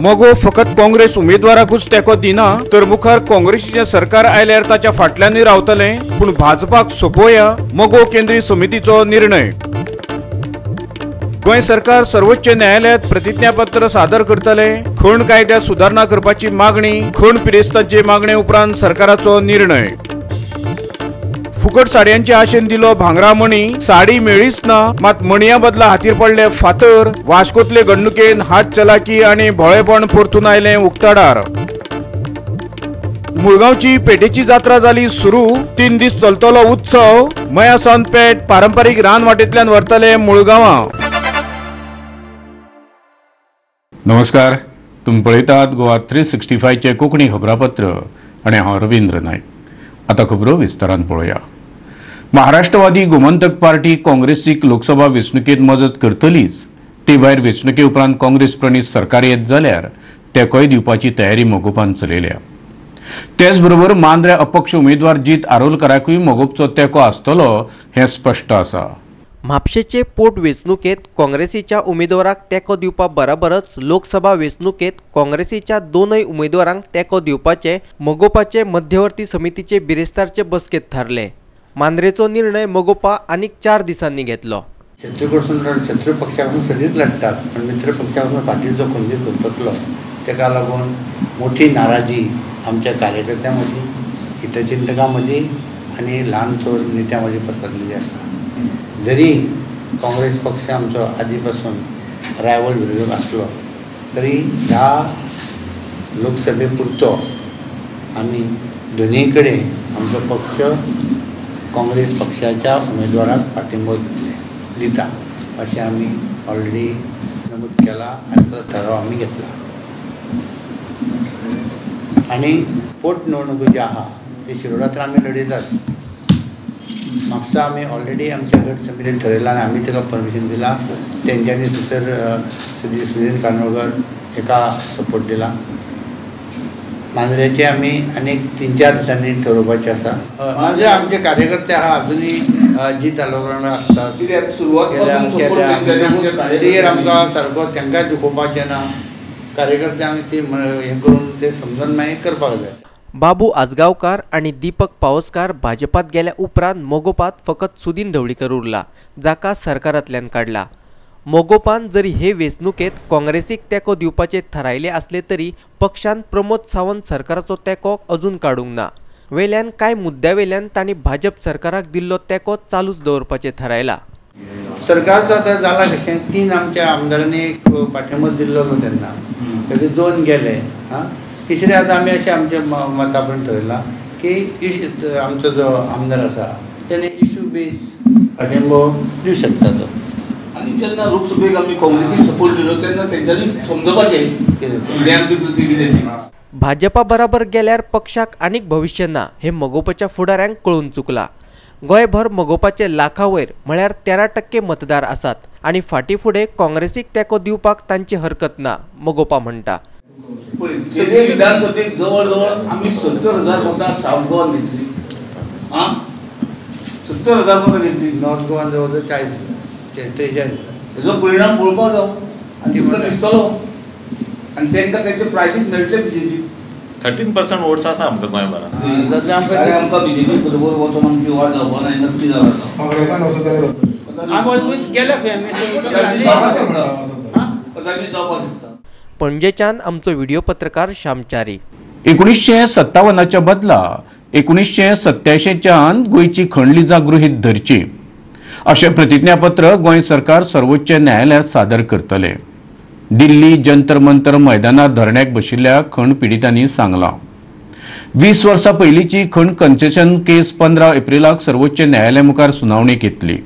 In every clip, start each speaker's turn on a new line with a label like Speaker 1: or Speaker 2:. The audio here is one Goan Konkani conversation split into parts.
Speaker 1: मगो फकत काँग्रेस उमेदवाराकूच तेंको दिना तर मुखार काँग्रेसीचें सरकार आयल्यार ताच्या फाटल्यानूय रावतलें, पूण भाजपाक सोंपोवया मगो केंद्रीय समितीचो निर्णय। गोंय सरकार सर्वोच्च न्यायालयात प्रतिज्ञापत्र सादर करतले। खण कायद्यात सुदारणा करपाची मागणी, खण पिडेस्तांचे मागणे उपरांत सरकाराचो निर्णय। फुकट साडयांचे आशेन दिलो भांगरा मणी, साडी मेळ्ळीच ना मात मणया बदला हातीर पडले फातर। वास्कोतले घडणुकेन हात चलाकी आनी भोळेपण परतून आयलें उक्ताडार। मुळगांवची पेटेची जात्रा जाली सुरू, 3 दीस चलतलो उत्सव। मया सावन पेट पारंपरीक रानवाटेंतल्यान व्हरतले मुळगांवां। नमस्कार, तुमी पळयतात गोवा 365 कोंकणी खबरापत्र आनी हांव रवींद्र नायक। आतां खबरो विस्तारान पळोवया। महाराष्ट्रवादी गोमंतक पार्टी काँग्रेसीक लोकसभा वेंचणुकेंत मजत करतलीच, ते भायर वेंचणुके उपरांत काँग्रेस प्रणीत सरकार येत जाल्यार तेंकोय दिवपाची तयारी मगोपान चलयल्या। तेच बरोबर मांद्र्या अपक्ष उमेदवार जीत आरोलकराकूय मगोपचो तेंको आसतलो हें स्पश्ट आसा।
Speaker 2: म्हापशेचे पोट वेंचणुकेंत काँग्रेसीच्या उमेदवाराक तेंको दिवपा बराबरच लोकसभा वेंचणुकेंत काँग्रेसीच्या दोनय उमेदवारांक तेंको दिवपाचे मगोपाचे मध्यवर्ती समितीचे बिरेस्तारचे बसकेंत थारले। मांद्रेचो निर्णय मगोपा आनीक 4 दिसांनी घेतलो।
Speaker 3: शत्रू कडसून शत्रू पक्षा पासून सदींच लढटात, पण मित्र पक्षा पासून फाटीं जो खंजीर खुपसलो ताका लागून मोठी नाराजी आमच्या कार्यकर्त्यां मदीं, हितचिंतकां मदीं आनी ल्हान थोर नेत्यां मदीं पसरलेली आसा। जरी काँग्रेस पक्ष आमचो आदी पासून रायवल विरोधक आसलो तरी ह्या लोकसभे पुरतो आमी दोनूय कडेन आमचो पक्ष काँग्रेस पक्षाच्या उमेदवाराक पाठिंबो दिता अशें आमी ऑलरेडी नमूद केला आनी तो थाराव आमी घेतला। आनी पोटनिवडणुको जी आहा ती शिरोडा तर आमी लढयतात। म्हापसा आमी ऑलरेडी आमच्या गट समितीन ठरयलां आनी आमी ताका परमिशन दिलां। तेंच्यांनी थंयसर सुदीन कानोळकर हेका सपोर्ट दिला। मांद्रेचे आमी आनीक 3-4 दिसांनी ठरोवपाचें आसा। मांद्रे आमचे कार्यकर्ते आहा अजुनूय जीत आरोलकर आसतात, तेर आमकां सारको तांकांय दुखोवपाचें ना, कार्यकर्त्यांक हें करून ते समजून मागीर करपाक जाय।
Speaker 2: बाबू आजगांवकार आनी दीपक पावसकार भाजपात गेल्या उपरांत मगोपात फकत सुदीन ढवळीकर उरला, जाका सरकारांतल्यान काडला। मगोपान जरी हे वेंचणुकेंत काँग्रेसीक तेंको दिवपाचे थारायले आसले तरी पक्षान प्रमोद सावंत सरकाराचो तेंको अजून काडूंक ना। वेल्यान कांय मुद्द्यावेल्यान तांणी भाजप सरकाराक दिल्लो तेंको चालूच दवरपाचें थारायला।
Speaker 3: सरकार आतां जालां कशें, 3 आमच्या आमदारांनी एक पाठिंबो दिल्लो न्हू तेन्ना, ताचे 2 गेले। आं, तिसरें आतां आमी अशें आमच्या मता प्रमाण ठरयलां की आमचो जो आमदार आसा तेणे इशू बेज पाठिंबो दिवं शकता तो।
Speaker 4: आनी जेन्ना लोकसभेक आमी काँग्रेसीक सपोर्ट दिलो तेन्ना तेंच्यांनी समजपाचें कितें।
Speaker 2: भाजपा बराबर गेल्यार पक्षाक आनीक भविश्य ना हे मगोपाच्या फुडाऱ्यांक कळून चुकला। गोंयभर मगोपाचे लाखा वयर म्हळ्यार 13% मतदार आसात आनी फाटीं फुडें काँग्रेसीक तेंको दिवपाक तांची हरकत ना, मगोपा म्हणटा।
Speaker 4: विधानसभेक जवळ जवळ आमी 70,000 मतां सावथ गोवान घेतली, आं 70,000 मतां घेतली,
Speaker 3: नॉर्थ गोवान जवळ जवळ 40-43.
Speaker 4: हेजो परिणाम पळोवपाक जावो आनी तुमकां दिसतलो आनी तांकां तेंचे प्रायसीस मेळटले बीजेपी।
Speaker 5: 13% वोट्स आसा आमकां गोंयभरान।
Speaker 4: आमकां बीजेपी बरोबर वचोन आमची वाट जावपा ना, नक्की जाला
Speaker 6: काँग्रेसान वचत जाल्यार
Speaker 3: गेल्या खंय आमी
Speaker 4: जावपाक शकता।
Speaker 2: पणजेच्यान आमचो व्हिडिओ पत्रकार श्यामचारी।
Speaker 1: 1957च्या बदला 1987च्यान गोंयची खण लिजां गृहीत धरची अशें प्रतिज्ञापत्र गोंय सरकार सर्वोच्च न्यायालयात सादर करतले। दिल्ली जंतर मंतर मैदानार धरण्याक बशिल्ल्या खण पिडितांनी सांगलां। 20 वर्सां पयलींची खण कन्सेशन केस 15 एप्रिलाक सर्वोच्च न्यायालया मुखार सुनावणेक येतली।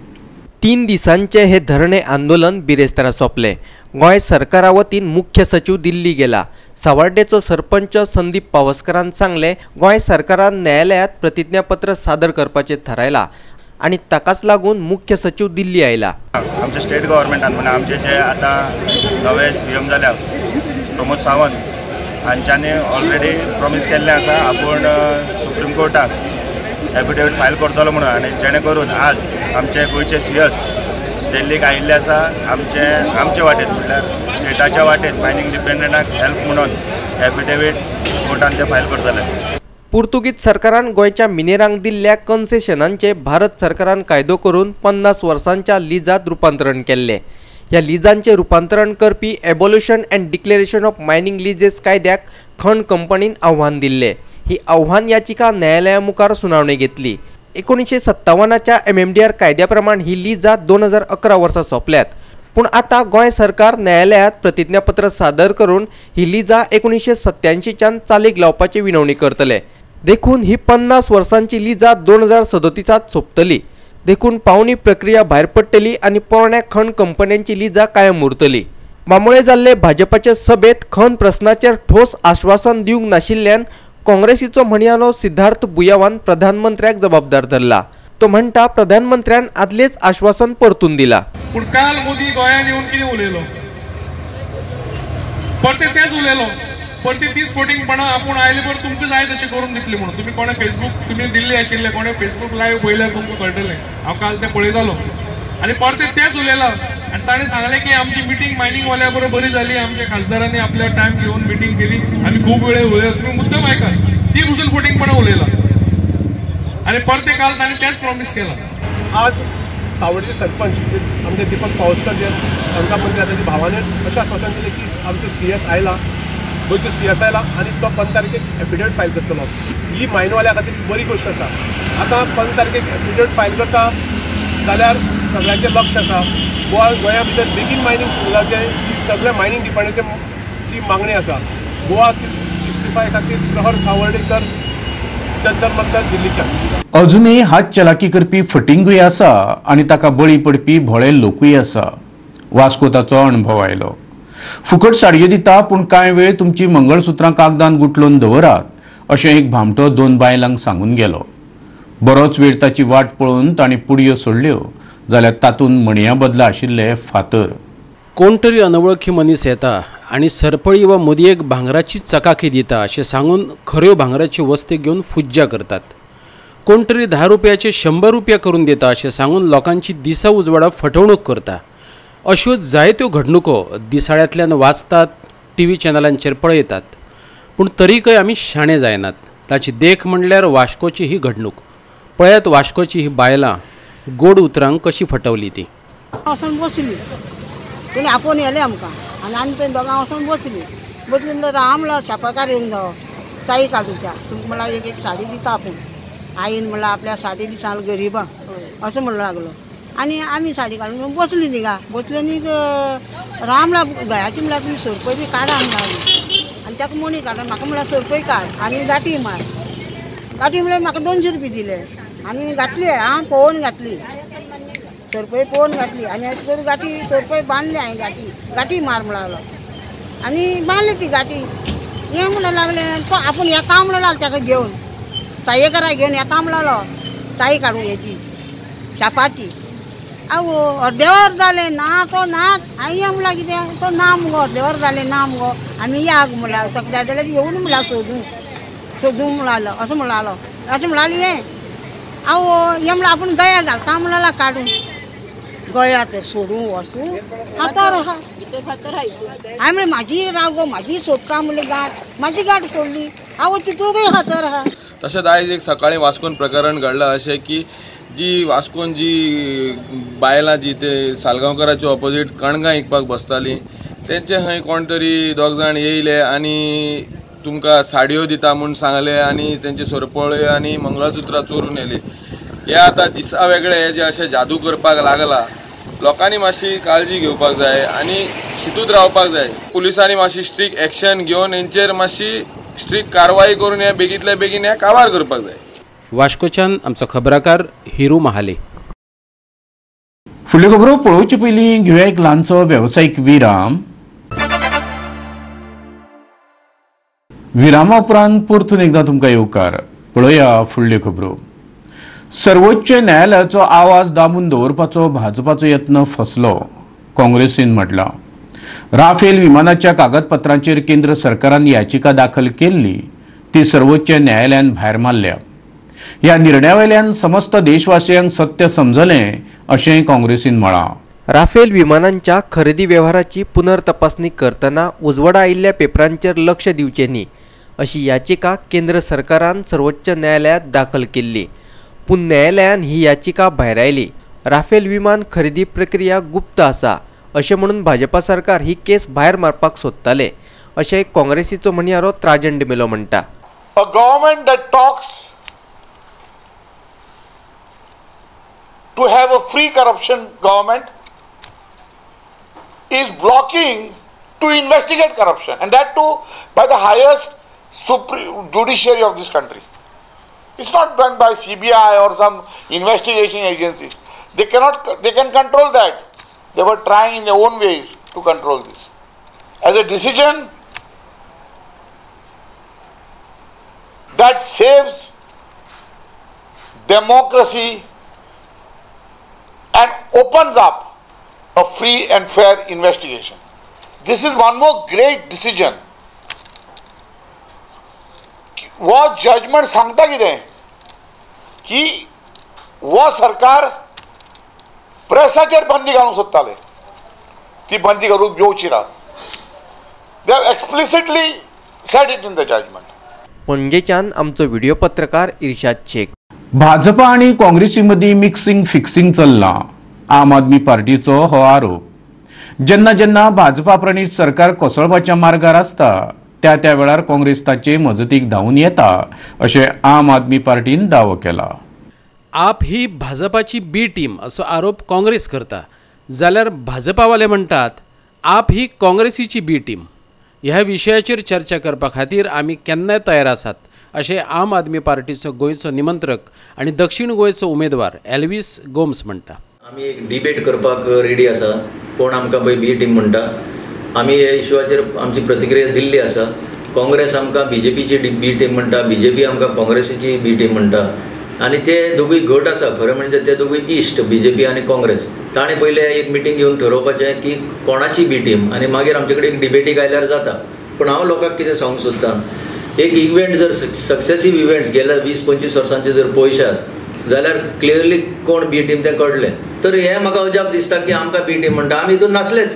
Speaker 2: 3 दिसांचे हे धरणे आंदोलन बिरेस्तारा सोंपले। गोंय सरकारा वतीन मुख्य सचिव दिल्ली गेला। सावर्डेचो सरपंच संदीप पावसकरान सांगले, गोंय सरकारान न्यायालयात प्रतिज्ञापत्र सादर करपाचें थारायला आनी ताकाच लागून मुख्य सचिव दिल्ली आयला।
Speaker 5: आमचे स्टेट गव्हर्मेंटान म्हणजे आमचे जे आतां नवे सीएम जाल्या प्रमोद सावंत हांच्यांनी ऑलरेडी प्रॉमीस केल्लें आसा आपूण सुप्रीम कोर्टाक एफिडेवीट फायल करतलो म्हणून, आनी जेणे करून आज आमचे गोंयचे सीएस दिल्लीक आयिल्ले आसा आमचे आमचे वाटेन म्हणल्यार स्टेट स्टेटाच्या वाटेन मायनींग डिपेंडंटाक हेल्प म्हणून एफिडेवीट कोर्टान ते फायल करतले.
Speaker 2: पुर्तुगीज सरकारान गोंयच्या मिनेरांक दिल्ल्या कन्सेशनांचे भारत सरकारान कायदो करून 50 वर्सांच्या लिजांत रुपांतरण केल्लें. ह्या लिजांचें रुपांतरण करपी abolition and declaration of mining leases कायद्याक खण कंपनीन आव्हान दिल्लें. ही आव्हान याचिका न्यायालया मुखार सुनावणी घेतली. 1957च्या MMDR कायद्या प्रमाण ही लिजां 2011 वर्सा सोंपल्यात, पूण आतां गोंय सरकार न्यायालयांत प्रतिज्ञापत्र सादर करून ही लिजां 1987च्यान चालीक लावपाची विनवणी करतले. देखून ही 50 वर्सांची लिजां 2037 सोंपतली. देखून पावणी प्रक्रिया भायर पडटली आनी पोरण्या खण कंपन्यांची लिजां कायम उरतली. बांबोळे जाल्ले भाजपाचे सभेत खण प्रस्नाचेर ठोस आश्वासन दिवंक नाशिल्ल्यान काँग्रेसीचो म्हणयारो सिद्धार्थ बुयावान प्रधानमंत्र्याक जबाबदार धरला. तो म्हणटा प्रधानमंत्र्यान आदलेच आश्वासन परतून दिला.
Speaker 6: पूण काल मोदी गोंयांत येवन कितें उलयलो, परते तेच उलयलो, परती तीच फटींगपणां आपूण आयले बरोबर तुमकां जाय तशें करून दितली म्हणून. तुमी कोणें फेसबूक तुमी दिल्ली आशिल्ले, कोणें फेसबूक लायव्ह पळयल्यार तुमकां कळटलें. हांव काल तें पळयतालो आनी परते तेच उलयला. आनी ताणें सांगलें की आमची मिटींग मायनींगवाल्या बरोबर बरी जाली, आमच्या खासदारांनी आपल्या टायम घेवन मिटींग केली, आमी खूब वेळ उलयला. तुमी मुद्दम आयकात, ती पसून फटींगपणां उलयला आनी परते काल ताणें तेच प्रॉमीस केला.
Speaker 7: आज सावडचे सरपंच आमचे दीपक पावसकर जे तांकां मंत्री आसा, भावाने अशें आश्वासन दिलें की आमचो CS आयला, गोंयचो CS आयला आनी तो 15 तारखेक एफिडेवीट फायल करतलो. ही मायनवाल्या खातीर बरी गोश्ट आसा. आतां 15 तारखेक एफिडेवीट फायल करता जाल्यार सगळ्यांचें लक्ष आसा. गोवा गोंया भितर बेगीन मायनींग सुरू जावचें ही सगळ्या मायनींग डिपार्टमेंटाची मागणी आसा. गोवा 65 खातीर प्रहर सावर्डेकर, जंतर मंतर, दिल्लीच्या.
Speaker 1: अजूनही हात चलाकी करपी फटिंगूय आसा आनी ताका बळी पडपी भोळे लोकूय आसा. वास्को ताचो अणभव आयलो. फुकट साडयो दिता पूण कांय वेळ तुमची मंगळसुत्रां कागदान गुटलोवन दवरात अशें एक भामटो 2 बायलांक सांगून गेलो. बरोच वेळ ताची वाट पळोवन तांणी पुडयो सोडल्यो जाल्यार तातूंत मणया बदला आशिल्ले फातर.
Speaker 8: कोण तरी अनवळखी मनीस येता आनी सरपळी वा मुदयेक भांगराची चकाकी दिता अशें सांगून खऱ्यो भांगराच्यो वस्ती घेवन फुज्जा करतात. कोण तरी 10 रुपयाचे 100 रुपया करून दिता अशें सांगून लोकांची दिसा उजवाडा फटवणूक करता. अश्यो जायत्यो घडणुको दिसाळ्यांतल्यान वाचतात, टी व्ही चॅनलांचेर पळयतात, पूण तरीकय आमी शाणे जायनात. ताची देख म्हणल्यार वास्कोची ही घडणूक. पळयात वास्कोची ही बायलां गोड उतरांक कशी फटवली ती.
Speaker 9: वचून बसली, तेणी आपोवन येले आमकां आनी आमी थंय दोगां वचून बसली. बसली म्हणल्यार राव म्हणल्यार शेपाकार येवन जावो चाई काडूच्या तुमकां म्हणल्यार एक एक साडी दिता आपूण. आईन म्हणल्यार आपल्या साडी दिसाल गरिबांक असो म्हणूंक लागलो आनी आमी साडी काडून बसली थिंगा. बसली आनी राव म्हणल्यार गळ्याची म्हणल्यार तुमी सरपय बी काडा म्हणल्यार आनी ताका मणी काडा म्हाका म्हणल्यार सरपय काड आनी गांठी मार. गांठी म्हणल्यार म्हाका 200 रुपया दिले आनी घातली आं पळोवन घातली सरपय पळोवन घातली आनी अशें करून गांठी सरपय बांदली हांवें. गांठी गांठी मार म्हणलो आनी बांदली ती गांठी. हें म्हणूंक लागलें तो आपूण येता म्हणूंक लागलो ताका घेवन तायेकरा घेवन येता म्हणलो ताई काडूंक हेजी शापाची. आवो अर्देवर जालें ना तो नाच. हांवें म्हणल्यार कितें तो ना मुगो अर्देवर जालें ना मुगो आमी या म्हणल्यार सगळ्या जाल्यार येवन म्हणल्यार सोदूं सोदूं म्हणलो असो म्हणलो अशें म्हणलें हें. आवो हें म्हणल्यार आपूण गया घालता म्हणला काडून गया ते सोडूं वचूं फातर आहा. हांवें म्हणलें म्हाजी राव गो म्हाजी सोडटा म्हणलें गांठ म्हाजी गांठ सोडली. आवो तितूकय फातर आहा.
Speaker 10: तशेंच आयज एक सकाळी वास्कोन प्रकरण घडलां अशें की जी वास्कोन जी बायलां जी ते सालगांवकराचे ऑपोजीट कणगां विकपाक बसतालीं तेंचे खंय कोण तरी दोग जाण येयले आनी तुमकां साडयो दिता म्हूण सांगले आनी तेंचे सरपळ्यो आनी मंगळसुत्रां चोरून येयली. हे आतां दिसा वेगळे हे जे अशें जादू करपाक लागला. लोकांनी मातशी काळजी घेवपाक जाय आनी शितूत रावपाक जाय. पुलिसांनी मातशी स्ट्रीक एक्शन घेवन हेंचेर मातशी स्ट्रीक कारवाई करून हे बेगीतल्या बेगीन हे काबार करपाक जाय.
Speaker 8: वास्कोच्यान आमचो खबराकार हिरू महाले.
Speaker 1: फुडल्यो खबरो पळोवचे पयलीं घेवया एक ल्हानसो वेवसायीक विराम. विरामा उपरांत परतून एकदां तुमकां येवकार. पळोवया फुडल्यो खबरो. सर्वोच्च न्यायालयाचो आवाज दामून दवरपाचो भाजपाचो यत्न फसलो, काँग्रेसीन म्हटलां. राफेल विमानाच्या कागदपत्रांचेर केंद्र सरकारान याचिका दाखल केल्ली ती सर्वोच्च न्यायालयान भायर मारल्या. ह्या निर्णया वयल्यान समस्त देशवासियांक सत्य समजलें अशें काँग्रेसीन म्हळां.
Speaker 2: राफेल विमानांच्या खरेदी वेव्हाराची पुनर्तपासणी करतना उजवाडा आयिल्ल्या पेपरांचेर लक्ष दिवचें न्ही अशी याचिका केंद्र सरकारान सर्वोच्च न्यायालयांत दाखल केल्ली, पूण न्यायालयान ही याचिका भायरायली। राफेल विमान खरेदी प्रक्रिया गुप्त आसा अशें म्हणून भाजपा सरकार ही केस भायर मारपाक सोदताले अशें काँग्रेसीचो म्हणयारो त्राजन डिमेलो म्हणटा।
Speaker 11: A government that talks to have a free corruption government is blocking to investigate corruption, and that too by the highest supreme judiciary of this country. It's not done by CBI or some investigation agencies. They cannot, they can control that. They were trying in their own ways to control this. As a decision that saves democracy and opens up a free and fair investigation. This is one more great decision. वो जजमेंट सांगता कितें की वो सरकार प्रेसाचेर बंदी घालूंक सोदताले, ती बंदी करूंक येवची ना. They have explicitly said it in the judgment.
Speaker 2: पणजेच्यान आमचो व्हिडिओ पत्रकार इर्शाद शेख.
Speaker 1: भाजपा आनी काँग्रेसी मदीं मिक्सिंग फिक्सिंग चल्लां, आम आदमी पार्टीचो हो आरोप. जेन्ना जेन्ना भाजपा प्रणीत सरकार कोसळपाच्या मार्गार आसता त्या त्या वेळार काँग्रेस ताचे मजतीक धांवून येता अशें आम आदमी पार्टीन दावो केला.
Speaker 8: आप ही भाजपाची बी टीम असो आरोप काँग्रेस करता, जाल्यार भाजपावाले म्हणटात आप ही काँग्रेसीची बी टीम. ह्या विशयाचेर चर्चा करपा खातीर आमी केन्नाय तयार आसात अशें आम आदमी पार्टीचो गोंयचो निमंत्रक आनी दक्षिण गोंयचो उमेदवार एल्वीस गोम्स म्हणटा.
Speaker 12: आमी एक डिबेट करपाक रेडी आसा. कोण आमकां पळय बी टीम म्हणटा, आमी ह्या इशुआचेर आमची प्रतिक्रिया दिल्ली आसा. काँग्रेस आमकां बी जे पीची बी टीम म्हणटा, बी जे पी आमकां काँग्रेसीची बी टीम म्हणटा, आनी ते दोगूय घट आसा. खरें म्हणजे ते दोगूय इश्ट, बी जे पी आनी काँग्रेस. ताणें पयलें एक मिटींग घेवन ठरोवपाचें की कोणाची बी टीम, आनी मागीर आमचे कडेन एक डिबेटीक आयल्यार जाता. पूण हांव लोकांक कितें सांगूंक सोदतां, एक इव्हेंट जर सक्सेसीव इव्हेंट्स गेल्या 20-25 वर्सांचे जर पळयशात जाल्यार क्लियरली कोण बी टीम तें कळ्ळें. तर हें म्हाका अजाप दिसता की आमकां बी टीम म्हणटा, आमी हितून नासलेच.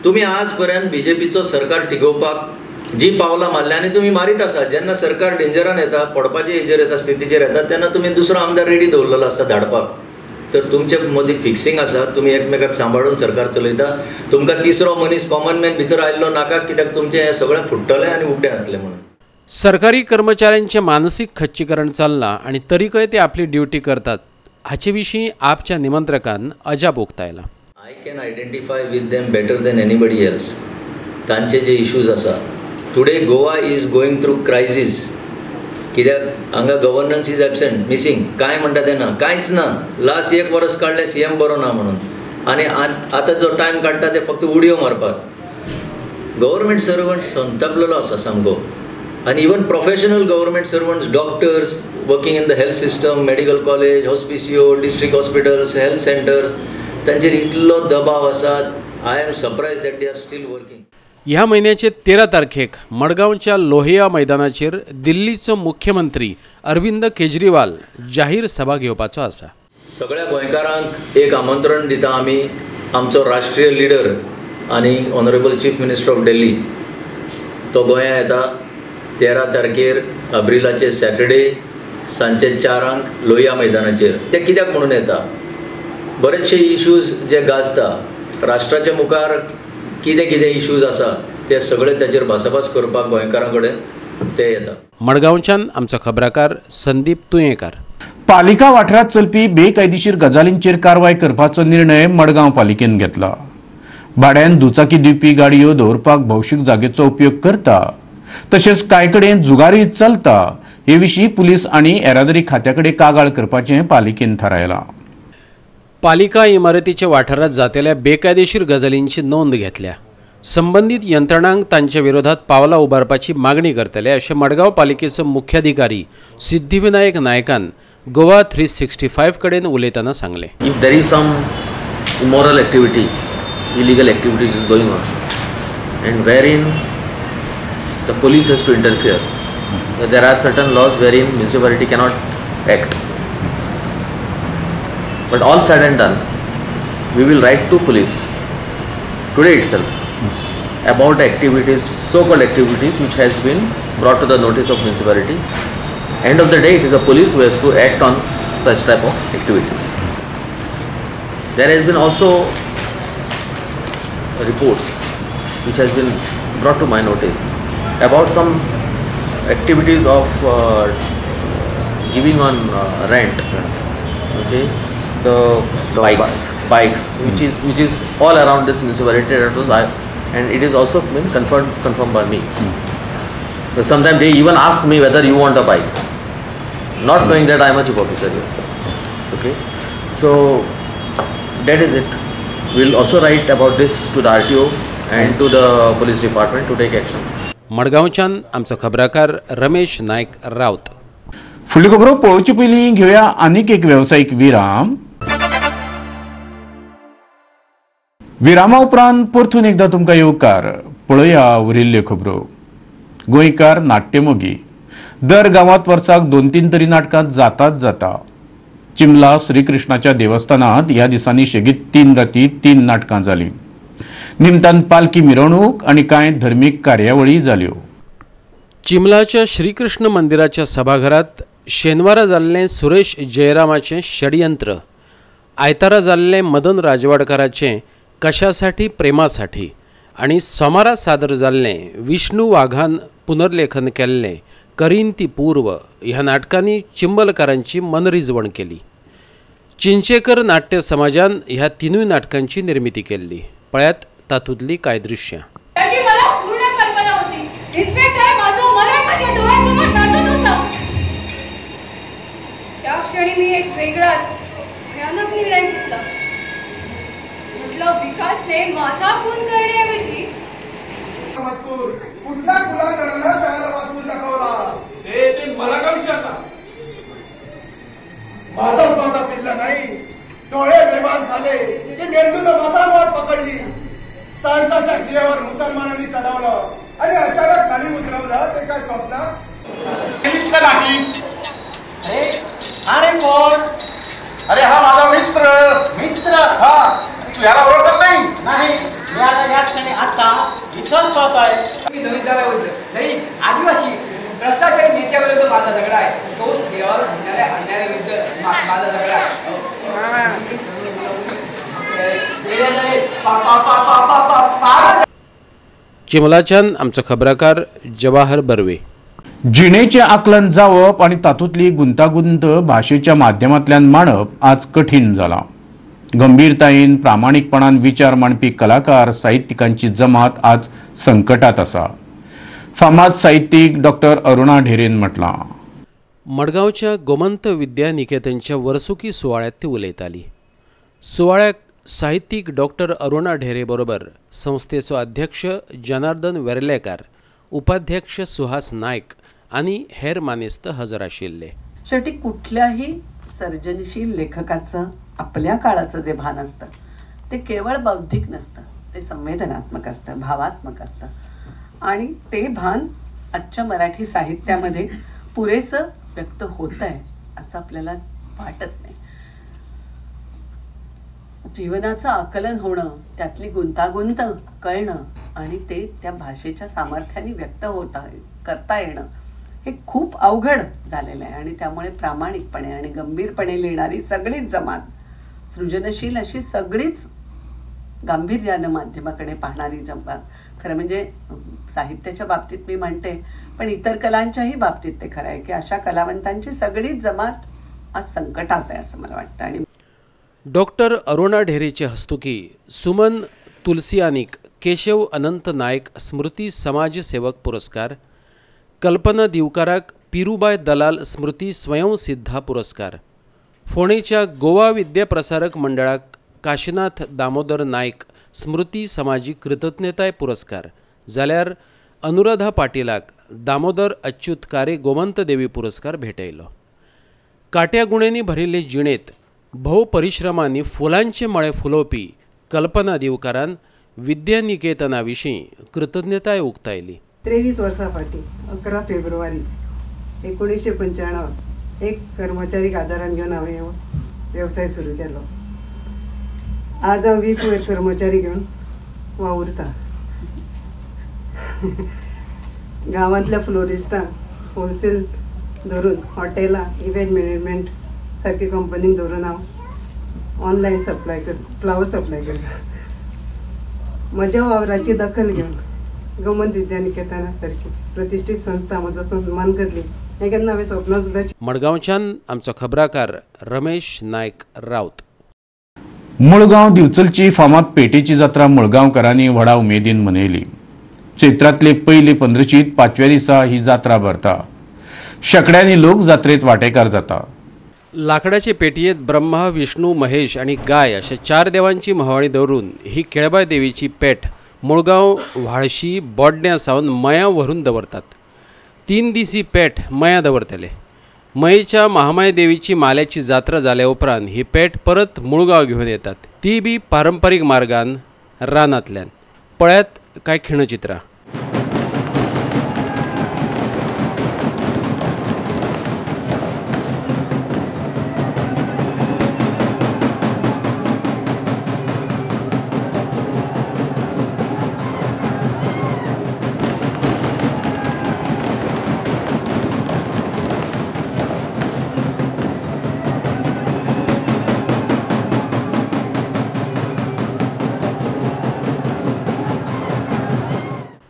Speaker 12: तुमी आज पर्यंत बी जे पीचो सरकार टिगोवपाक जी पावलां मारल्या आनी तुमी मारीत आसा. जेन्ना सरकार डेंजरान येता, पडपाचे हेजेर येता, स्थितीचेर येता, तेन्ना तुमी दुसरो आमदार रेडी दवरलेलो आसता धाडपाक. तर तुमचे मदीं फिक्सिंग आसा, तुमी एकमेकाक सांबाळून सरकार चलयता. तुमकां तिसरो मनीस कॉमन मॅन भितर आयिल्लो नाका, कित्याक तुमचें हें सगळें फुट्टलें आनी उगडें जातलें म्हणून.
Speaker 8: सरकारी कर्मचाऱ्यांचें मानसीक खच्चीकरण चल्लां आनी तरीकय ते आपली ड्युटी करतात हाचे विशीं आपच्या निमंत्रकान अजाप उक्तायलां.
Speaker 12: I can identify with them better than anybody else. तांचे जे इश्यूज आसा, today Goa is going through crisis. कित्याक हांगा गव्हर्नन्स is absent, missing. कांय म्हणटा तें ना, कांयच ना. लास्ट एक वर्स काडलें सी एम बरो ना म्हणून, आनी आतां जो टायम काडटा ते फक्त उडयो मारपाक. गव्हर्मेंट सर्वंट संतापलेलो आसा सामको, आनी even professional government servants, doctors working in the health system, medical college, hospicio, district hospitals, health centres, तांचेर इतलो दबाव आसा. I am surprise that they are still working.
Speaker 8: ह्या म्हयन्याचे 13 तारखेक मडगांवच्या लोहिया मैदानाचेर दिल्लीचो मुख्यमंत्री अरविंद केजरीवाल जाहीर सभा घेवपाचो आसा.
Speaker 12: सगळ्या गोंयकारांक एक आमंत्रण दिता आमी, आमचो राष्ट्रीय लिडर आनी honourable chief minister of Delhi तो गोंया येता 13 तारखेर एप्रिलाचे सॅटर्डे सांजचे 4 लोहिया मैदानाचेर. ते कित्याक म्हणून येता, बरेचशे इश्यूज जे गाजता राष्ट्राच्या मुखार, कितें कितें इश्यूज आसा ते सगळे ताचेर भासाभास करपाक गोंयकारां कडेन ते येता.
Speaker 8: मडगांवच्यान आमचो खबराकार संदीप तुयेंकार.
Speaker 1: पालिका वाठारांत चलपी बेकायदेशीर गजालींचेर कारवाय करपाचो निर्णय मडगांव पालिकेन घेतला. भाड्यान दुचाकी दिवपी गाडयो दवरपाक भौशीक जागेचो उपयोग करता, तशेंच कांय कडेन जुगारी चलता हे विशीं पुलीस आनी येरादारी खात्या कडेन कागाळ करपाचें पालिकेन थारायलां.
Speaker 8: पालिका इमारतीच्या वाठारात जातेल्या बेकायदेशीर गजालींची नोंद घेतल्या. संबंदीत यंत्रणांक तांच्या विरोधात पावलां उबारपाची मागणी करतले अशें मडगांव पालिकेचो मुख्याधिकारी सिद्धिविनायक नायकान गोवा 365 कडेन उलयतना सांगलें.
Speaker 13: If there is some immoral activity, illegal activity is going on and wherein the police has to interfere, there are certain laws wherein municipality cannot act. But all said and done, We will write to police today itself about activities, so-called activities which has been brought to the notice of municipality. End of the day, it is the police who has to act on such type of activities. There has been also reports which has been brought to my notice about some activities of giving on rent, okay, the bikes which is all around this municipality. That was and it is also been confirmed by me. But sometimes they even ask me whether you want a bike, not knowing that I am a chief officer here. Okay, so that is it. We will also write about this to the RTO and to the police department to take action.
Speaker 8: मडगांवच्यान आमचो खबराकार रमेश नायक राउत.
Speaker 1: फुडल्यो खबरो पळोवचे पयलीं घेवया आनीक एक वेवसायीक विराम. विरामा उपरांत परतून एकदां तुमकां येवकार. पळोवया उरिल्ल्यो खबरो. गोंयकार नाट्यमोगी दर गांवांत वर्साक 2-3 तरी नाटकां जाताच जाता. चिमला श्रीकृष्णाच्या देवस्थानांत ह्या दिसांनी शेगीत 3 राती 3 नाटकां जालीं. निमतान पालखी मिरवणूक आनी कांय धर्मीक कार्यावळी जाल्यो.
Speaker 8: चिमलाच्या श्रीकृष्ण मंदिराच्या सभाघरात शेनवारा जाल्लें सुरेश जयरामाचें षडयंत्र, आयतारा जाल्लें मदन राजवाडकाराचें कशासाठी प्रेमासाठी आनी सोमारा सादर जाल्लें विष्णू वाघान पुनर्लेखन केल्लें करीन ती पूर्व ह्या नाटकांनी चिंबलकारांची मनरिजवण केली. चिंचेकर नाट्य समाजान ह्या तिनूय नाटकांची निर्मिती केल्ली. पळयात तातूंतली कांय दृश्यां.
Speaker 14: त्याची मला पूर्ण कल्पना होती. इन्स्पेक्टर, माझं मरण माझ्या डोळ्यांसमोर नाचत होतं. त्या क्षणी मी एक वेगळाच भयानक निर्णय घेतला. म्हटलं, विकासने माझा खून करण्याऐवजी
Speaker 15: कुठल्या गुलामगाराला शाळेला वाचवून दाखवला ते मला का विचारता? माझा माझा पिल्ला नाही, डोळे बेभान झाले की मेंदून मसालवाट पकडली. सारसाच्या शिरेवर मुसलमानांनी चढवलं आणि अचानक खाली उतरवलं. ते काय स्वप्न?
Speaker 16: अरे कोण?
Speaker 11: अरे हा माझा मित्र.
Speaker 16: मित्र?
Speaker 11: हा, तू याला ओळखत नाही?
Speaker 16: नाही, मी आता या क्षणी आता इथंच पाहत आहे.
Speaker 17: मी जमीनदाराविरुद्ध, दलित, आदिवासी, भ्रष्टाचारी नेत्याविरुद्ध माझा झगडा आहे. तोच देवावर होणाऱ्या अन्यायाविरुद्ध माझा झगडा आहे.
Speaker 8: चिमलाच्यान आमचो खबराकार जवाहर बर्वे.
Speaker 1: जिणेचें आकलन जावप आनी तातूंतली गुंतागुंत भाशेच्या माध्यमांतल्यान मांडप आज कठीण जालां. गंभीरतायेन प्रामाणीकपणान विचार मांडपी कलाकार साहित्यिकांची जमात आज संकटात आसा. फामाद साहित्यीक डॉक्टर अरुणा ढेरेन म्हटलां.
Speaker 8: मडगांवच्या गोमंत विद्या निकेतनच्या वर्सुकी सुवाळ्यात ती उलयताली. सुवाळ्याक साहित्यीक डॉक्टर अरुणा ढेरे बरोबर संस्थेचो अध्यक्ष जनार्दन वेर्लेकार, उपाध्यक्ष सुहास नायक आनी हेर मानेस्त हजर आशिल्ले.
Speaker 18: शेवटी कुठल्याही सर्जनशील लेखकाचं आपल्या काळाचं जे भान असतं ते केवळ बौद्धिक नसतं, ते संवेदनात्मक असतं, भावात्मक असतं आणि ते भान आजच्या मराठी साहित्यामध्ये पुरेसं व्यक्त होत आहे असं आपल्याला वाटत नाही. जीवनाचं आकलन होणं, त्यातली गुंतागुंत कळणं आणि ते त्या भाषेच्या सामर्थ्याने व्यक्त होता करता येणं हे खूप अवघड झालेलं आहे आणि त्यामुळे प्रामाणिकपणे आणि गंभीरपणे लिहिणारी सगळीच जमात, सृजनशील अशी सगळीच गांभीर्यानं माध्यमाकडे पाहणारी जमात, खरं म्हणजे साहित्याच्या बाबतीत मी म्हणते पण इतर कलांच्याही बाबतीत ते खरं आहे की अशा कलावंतांची सगळीच जमात आज संकटात आहे असं मला वाटतं. आणि
Speaker 8: डॉक्टर अरुणा ढेरेचे हस्तुकी सुमन तुलसियानिक केशव अनंत नायक स्मृती समाजसेवक पुरस्कार, कल्पना दिवकाराक पिरुबाय दलाल स्मृती स्वयंसिद्धा पुरस्कार, फोंडेच्या गोवा विद्याप्रसारक मंडळाक काशीनाथ दामोदर नायक स्मृती समाजीक कृतज्ञताय पुरस्कार, जाल्यार अनुराधा पाटीलाक दामोदर अच्युत कारे गोमंत देवी पुरस्कार भेटयलो. काट्या गुण्यांनी भरिल्ले जिणेंत भोव परिश्रमांनी फुलांचे मळे फुलोवपी कल्पना दिवकारान विद्यानिकेतना विशीं कृतज्ञताय उक्तायली.
Speaker 19: 23 वर्सां फाटीं 11 फेब्रुवारी 1995 एक कर्मचारीक आदारान घेवन हांवें हो वेवसाय सुरू केलो. आज हांव 20 वयर कर्मचारी घेवन वावुरता. गांवांतल्या फ्लोरिस्टांक होलसेल धरून हॉटेलां, इव्हेंट मॅनेजमेंट सारकी कंपनीक धरून हांव ऑनलायन सप्लाय करता, फ्लावर सप्लाय करता. म्हज्या वावराची दखल घेवन गोमंत विद्यानिकेतना सारकी प्रतिश्ठीत संस्था म्हजो सन्मान करली हें केन्ना हांवें स्वप्न सुद्दां.
Speaker 8: मडगांवच्यान आमचो खबराकार रमेश नायक राऊत.
Speaker 1: मुळगांव दिवचलची फामाद पेटेची जात्रा मुळगांवकारांनी व्हडा उमेदीन मनयली. चैत्रांतले पयली पंद्रशीत 5व्या दिसा ही जात्रा भरता. शेंकड्यांनी लोक जात्रेत वांटेकार जाता.
Speaker 8: लाकडाचे पेटयेंत ब्रह्मा, विष्णू, महेश आनी गाय अशा 4 देवांची म्होवाळी दवरून ही केळबाय देवीची पेट मुळगांव, व्हाळशी, बोड्ड्यां सावन मयां व्हरून दवरतात. 3 दीस ही पेट मयां दवरतले. मयेच्या महामाय देवीची माल्याची जात्रा जाल्या उपरांत ही पेट परत मुळगांव घेवन येतात, ती बी पारंपरीक मार्गान रानांतल्यान. पळयात कांय खिणचित्रां.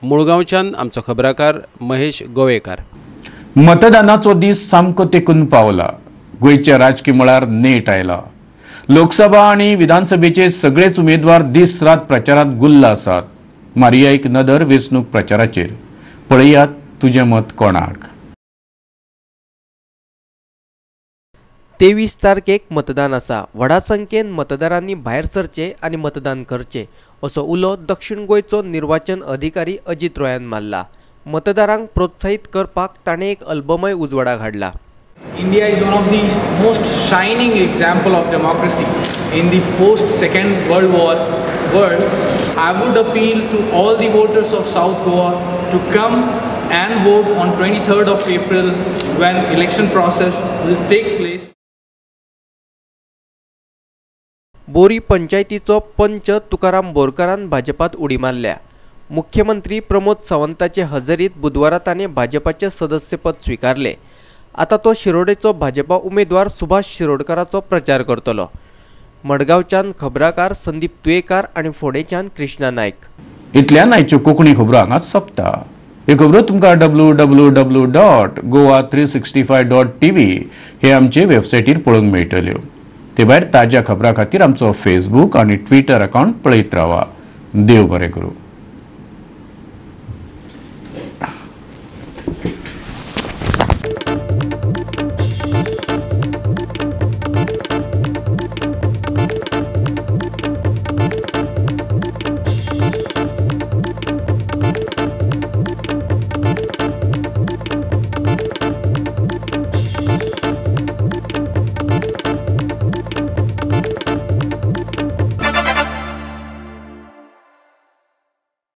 Speaker 8: मुळगांवच्यान आमचो खबराकार महेश गोवेकार.
Speaker 1: मतदानाचो दीस सामको तेकून पावला. गोंयच्या राजकी मळार नेट आयला. लोकसभा आनी विधानसभेचे सगळेच उमेदवार दीस रात प्रचारात गुल्ल आसात. मारिया एक नदर वेंचणूक प्रचाराचेर. पळयात तुजें मत कोणाक.
Speaker 2: 23 तारखेक मतदान आसा. व्हडा संख्येन मतदारांनी भायर सरचें आनी मतदान करचें असो उलो दक्षिण गोंयचो निर्वाचन अधिकारी अजित रॉयान मारला. मतदारांक प्रोत्साहित करपाक ताणें एक अल्बमय उजवाडाक हाडला.
Speaker 20: India is one of the most shining example of democracy in the post Second World War world. I would appeal to all the voters of South Goa to come and vote on 23rd of April when election process will take place.
Speaker 2: बोरी पंचायतीचो पंच तुकाराम बोरकारान भाजपात उडी मारल्या. मुख्यमंत्री प्रमोद सावंताचे हजेरीत बुधवारा ताणें भाजपाचे सदस्यपद स्वीकारले. आतां तो शिरोडेचो भाजपा उमेदवार सुभाष शिरोडकाराचो प्रचार करतलो. मडगांवच्यान खबराकार संदीप तुयेकार आनी फोंडेच्यान कृष्णा नायक.
Speaker 1: इतल्यान आयच्यो कोंकणी खबरो हांगाच सोंपता. ह्यो खबरो तुमकां www.goa365.tv हे आमचे वेबसायटीर पळोवंक मेळटल्यो. ते भायर ताज्या खबरां खातीर आमचो फेसबूक आनी ट्विटर अकावंट पळयत रावा. देव बरें करूं.